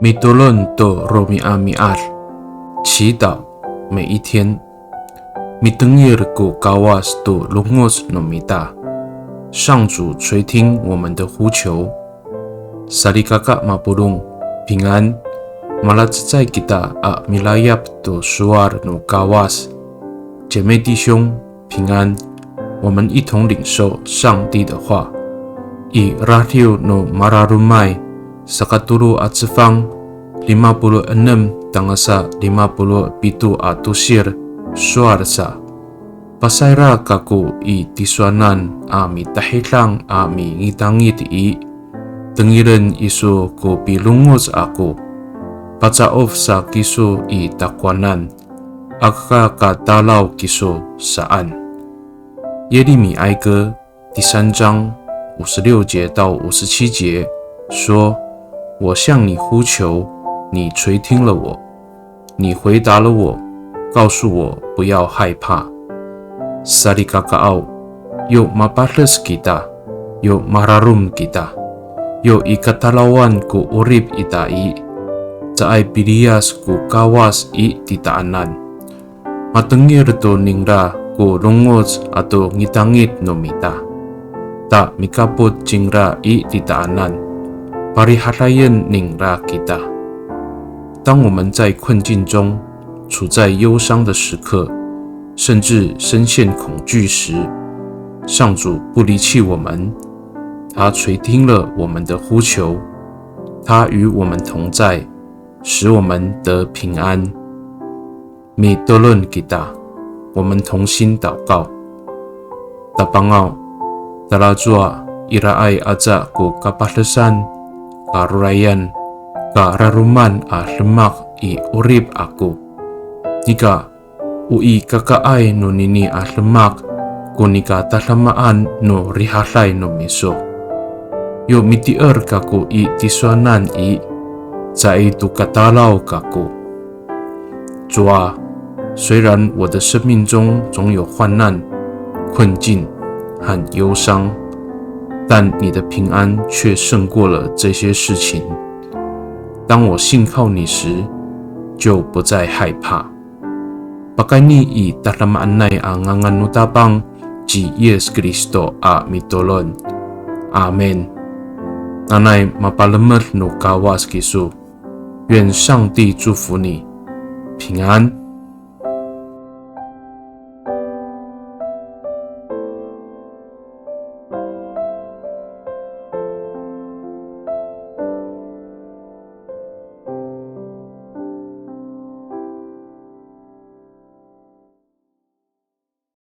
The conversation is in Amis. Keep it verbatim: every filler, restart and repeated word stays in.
Mitolon to romi'ami'ad, 祈祷每一天。Mitengil ko Kawas to longoc no mita, 上主垂听我们的呼求。Salikaka mapolong, 平安。Malacecay kita a milayap to sowal no Kawas. 姐妹弟兄， 平安。我们一同领受上帝的话。I Radiw no Mararomay, sakatolo a cefang, lima polo' enem tangasa lima polo' pito a tosir, sowal sa. Pasayra kako i tisowanan a mitahidang a mingitangit i, tengilen iso ko pilongoc ako. Paca'of sa kiso i takowanan, aka ka talaw kiso saan. 耶利米哀歌第三章五十六节到五十七节说：我向你呼求，你垂听了我，你回答了我，告诉我不要害怕。Salikakaaw, yo mapades kita, yo mararom kita, yo i katalawan ko 'orip ita i, caay piliyas ko Kawas i titaanan. Matengil to ningra ko longoc ato ngitangit no mita. Ta mikapot cingra i titaanan, parihadayen ningra kita. 当我们在困境中，处在忧伤的时刻，甚至深陷恐惧时，上主不离弃我们，他垂听了我们的呼求，他与我们同在，使我们得平安。Mitolon kita, 我们同心祷告。Tapangaw, talacowa iraay aca ko kapadesan, karorayan, kararoman a demak i 'orip ako. Nika, o ikakaay nonini a demak ko nika tadamaan no rihaday no miso. Yo mitier kako i tisowanan i, caay to katalaw kako. 主啊，虽然我的生命中总有患难、困境和忧伤，但你的平安却胜过了这些事情。当我信靠你时，就不再害怕。Pakayni i tadamaanay a ngangan no Tapang ci Yis Kristo a mitolon. Amin. Nanay mapalemed no Kawas kiso. 愿上帝祝福你，平安。